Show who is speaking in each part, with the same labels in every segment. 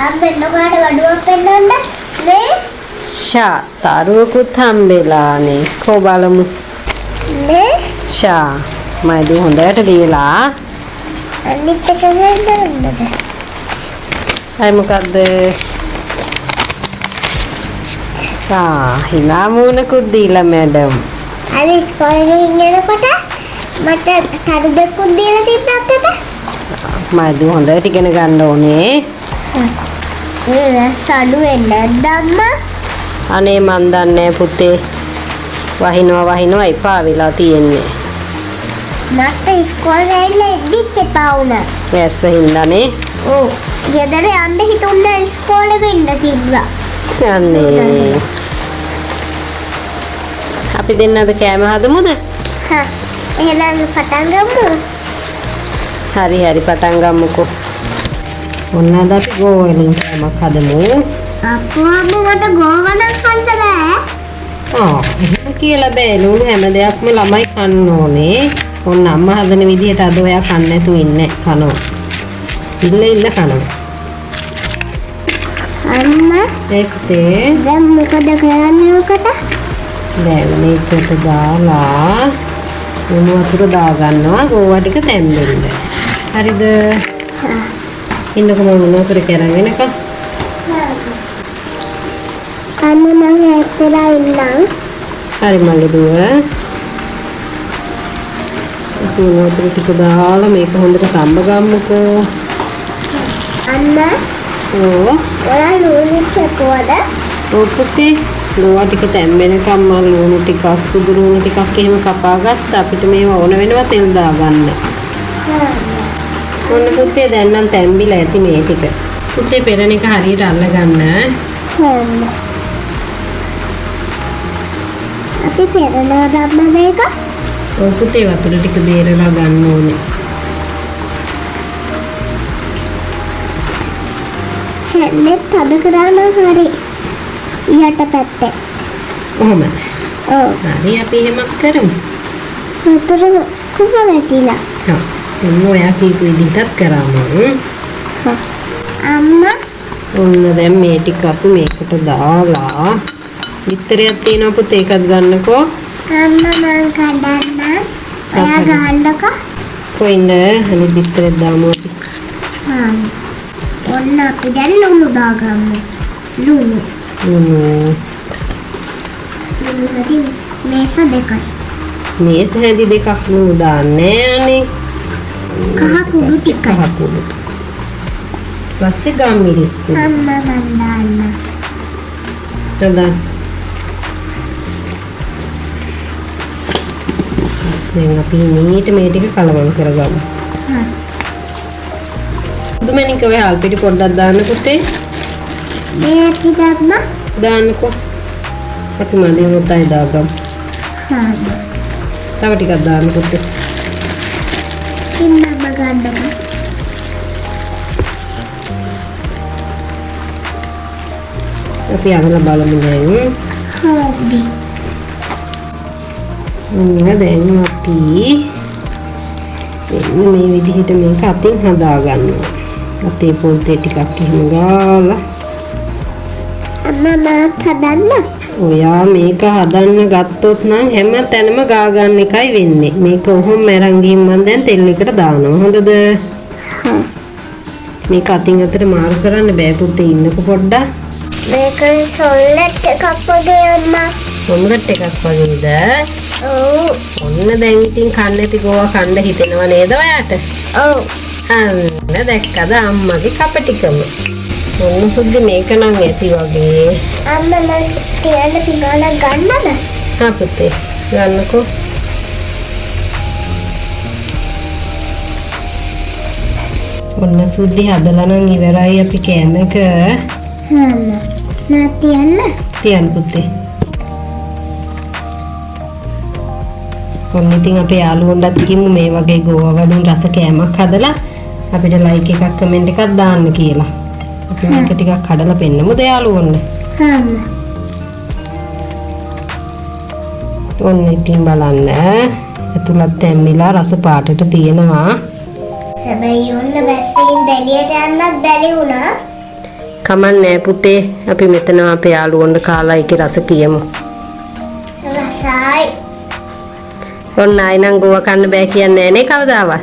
Speaker 1: අම්මෙන් ඔයාට වඩුවක් පෙන්නන්න මේ
Speaker 2: ෂා තරුවකුත් හම්බෙලානේ. කො බලමු.
Speaker 1: මේ
Speaker 2: ෂා මයිදු හොඳට ලියලා.
Speaker 1: අනිත් එක ගන්නද?
Speaker 2: අය මොකද්ද? ආ හිනා මූණකුත් දීලා මැඩම්.
Speaker 1: අර ඉස්කෝලේ ගිහින් එනකොට මට තරු දෙකකුත් දීලා තිබ්බා අක්කට.
Speaker 2: මයිදු හොඳට ඉගෙන ගන්න ඕනේ.
Speaker 1: මේ වැස්ස අඩු වෙන්නේ නැද්ද අම්මා?
Speaker 2: අනේ මන් දන්නේ පුතේ. වහිනවා වහිනවා එපා වෙලා තියෙන්නේ.
Speaker 1: මට ඉස්කෝලේ ඇවිල්ලා එද්දිත් එපා වුණා.
Speaker 2: වැස්ස හින්දානේ.
Speaker 1: ඔව්. ගෙදර යන්න හිතුන්නේ ඉස්කෝලේ වෙන්න තිබ්බා.
Speaker 2: අනේ. අපි දෙන්න අද කෑම හදමුද?
Speaker 1: හා. එහෙනම් පටන් ගමු.
Speaker 2: හරි හරි පටන් ගමුකෝ. ඔන්න අද අපි ගෝවා වලින් කෑමක් හදමු.
Speaker 1: අප්පු අම්මා මට ගෝවා නම් කන්න බෑ.
Speaker 2: ආ එහෙම කියලා බෑ. ලුණු හැම දෙයක්ම ළමයි කන්න ඕනේ. ඔන්න අම්මා හදන විදිහට අද ඔයා කන්න නැතුව ඉන්නේ කනවා. ඉල්ල ඉල්ල කනවා.
Speaker 1: අම්මා
Speaker 2: ඒ පුතේ
Speaker 1: දැන් මොකද කරන්නේ ඔකට?
Speaker 2: දැන් මේකට දාලා ලුණු වතුර දාගන්නවා ගෝවා ටික තැම්බෙන්න. හරිද?
Speaker 1: හා.
Speaker 2: ඉන්නකො මම ලුණු වතුර ටික අරන් එනකම්.
Speaker 1: අම්මා මං ඈත් වෙලා ඉන්නම්.
Speaker 2: හරි මගේ දුව. අපි ලුණු වතුර ටික දාලා මේක හොඳට තම්බ ගමුකෝ.
Speaker 1: අම්මා
Speaker 2: ඔව්.
Speaker 1: ඔයා ලුණු කැපුවද?
Speaker 2: ඔව් පුතේ. ගෝවා ටික තැම්බෙනකම් මම ලුණු ටිකක් සුදු ලුණු ටිකක් එහෙම කපා ගත්තා. අපිට මේවා ඕන වෙනවා තෙල් දාගන්න.
Speaker 1: හා.
Speaker 2: ඔන්න පුතේ දැන් නම් තැම්බිලා ඇති මේ ටික. පුතේ පෙරණ එක හරියට අල්ලගන්න.
Speaker 1: හා. අපි පෙරනවද අම්මා මේක?
Speaker 2: ඔව් පුතේ වතුර ටික බේරලා ගන්න ඕනේ.
Speaker 1: හැන්නෙත් තද කරා නම් හරි. යට පැත්තේ.
Speaker 2: කොහොමද?
Speaker 1: ඔව්.
Speaker 2: හරි අපි එහෙමත් කරමු.
Speaker 1: වතුර කුප වැටිලා.
Speaker 2: හා. ඔන්න ඔයා කියපු විදිහටත් කරා මං.
Speaker 1: හා. අම්මා
Speaker 2: ඔන්න දැන් මේ ටික අපි මේකට දාලා බිත්තරයක් තියෙනවා පුතේ ඒකත් ගන්නකෝ.
Speaker 1: අම්මා මං කඩන්නම්. ඔයා ගහන්නකෝ.
Speaker 2: කොයින්ද අනිත් බිත්තරයක් දාමු අපි.
Speaker 1: හා. ඔන්න අපි දැන් ලුණු දාගමු. ලුණු.
Speaker 2: ලුණු.
Speaker 1: ලුණු හරි මේස දෙකයි.
Speaker 2: මේස හැඳි දෙකක් ලුණු දාන්නේ අනේ.
Speaker 1: කහ කුඩු ටිකයි.
Speaker 2: කහ කුඩු. පස්සේ ගම්මිරිස් කුඩු.
Speaker 1: අම්මා මං දාන්න.
Speaker 2: හදන්න. දැන් අපි නීට මේ ටික කලවම් කරගමු.
Speaker 1: හා.
Speaker 2: බුදුමැණික ඔය හාල් පිටි පොඩ්ඩක් දාන්න පුතේ.
Speaker 1: මේ ඇති දැම්මා.
Speaker 2: දාන්නකෝ. අපි මදි වුණොත් ආයෙ දාගමු.
Speaker 1: හා.
Speaker 2: තව ටිකක් දාන්න පුතේ.
Speaker 1: ඉන්න අම්මා ගන්නකෝ.
Speaker 2: අපි අනලා බලමු දැන්.
Speaker 1: හරි.
Speaker 2: ඔන්න දැන් අපි මෙන්න මේ විදිහට මේක අතින් හදා ගන්නවා. අතේ පොල් තේ ටිකක් එහෙම ගාලා.
Speaker 1: අම්මා මාත් හදන්න.
Speaker 2: ඔයා මේක හදන්න ගත්තොත් නම් හැම තැනම ගා ගන්න එකයි වෙන්නේ. මේක ඔහොම අරන් ගිහින් මං දැන් තෙල් එකට දානවා. හොඳද?
Speaker 1: හා.
Speaker 2: මේක අතින් අතට මාරු කරන්න බෑ පුතේ ඉන්නකො පොඩ්ඩක්.
Speaker 1: මේක සොල්ලට් එකක් වගේ අම්මා.
Speaker 2: ඔම්ලට් එකක් වගේද?
Speaker 1: ඔව්.
Speaker 2: ඔන්න දැන් ඉතින් කන්න ඇති ගෝවා කන්න හිතෙනව නේද ඔයාට?
Speaker 1: ඔව්.
Speaker 2: අන්න දැක්කද අම්මගේ කපටිකම. ඔන්න සුද්දි මේක නම් ඇති වගේ.
Speaker 1: අම්මා මං තියන්න පිඟානක් ගන්නද?
Speaker 2: හා පුතේ ගන්නකෝ. ඔන්න සුද්දි හදලා නම් ඉවරයි අපි කෑම එක.
Speaker 1: හා අම්මා. මා තියන්න.
Speaker 2: තියන්න පුතේ. ඔන්න ඉතින් අපේ යාළුවන්ටත් කිව්මු මේ වගේ ගෝවා වලින් රස කෑමක් හදලා අපිට ලයික් එකක් කමෙන්ට් එකක් දාන්න කියලා. අපි මේක ටිකක් කඩලා පෙන්නමුද යාළුවන්ට?
Speaker 1: හා අම්මා.
Speaker 2: ඔන්න ඉතින් බලන්න ඇතුළත් තැම්මිලා රස පාටට තියෙනවා.
Speaker 1: හැබැයි ඔන්න වැස්සෙන් දැලියට යන්නත් බැරි වුණා.
Speaker 2: කමක් නෑ පුතේ. අපි මෙතනම අපේ යාළුවන්ට කාලා ඒකේ රස කියමු.
Speaker 1: රසයි.
Speaker 2: ඔන්න ආයි නම් ගෝවා කන්න බෑ කියන්නේ නෑ නේ කවදාවත්.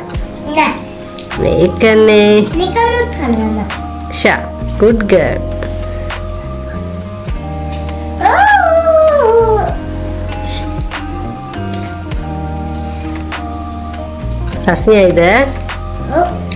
Speaker 1: නෑ.
Speaker 2: නේ ඒකනේ.
Speaker 1: නිකමුත් කනවා.
Speaker 2: ෂා good girl.
Speaker 1: ඔව්.
Speaker 2: රසයයිද?
Speaker 1: ඔව්.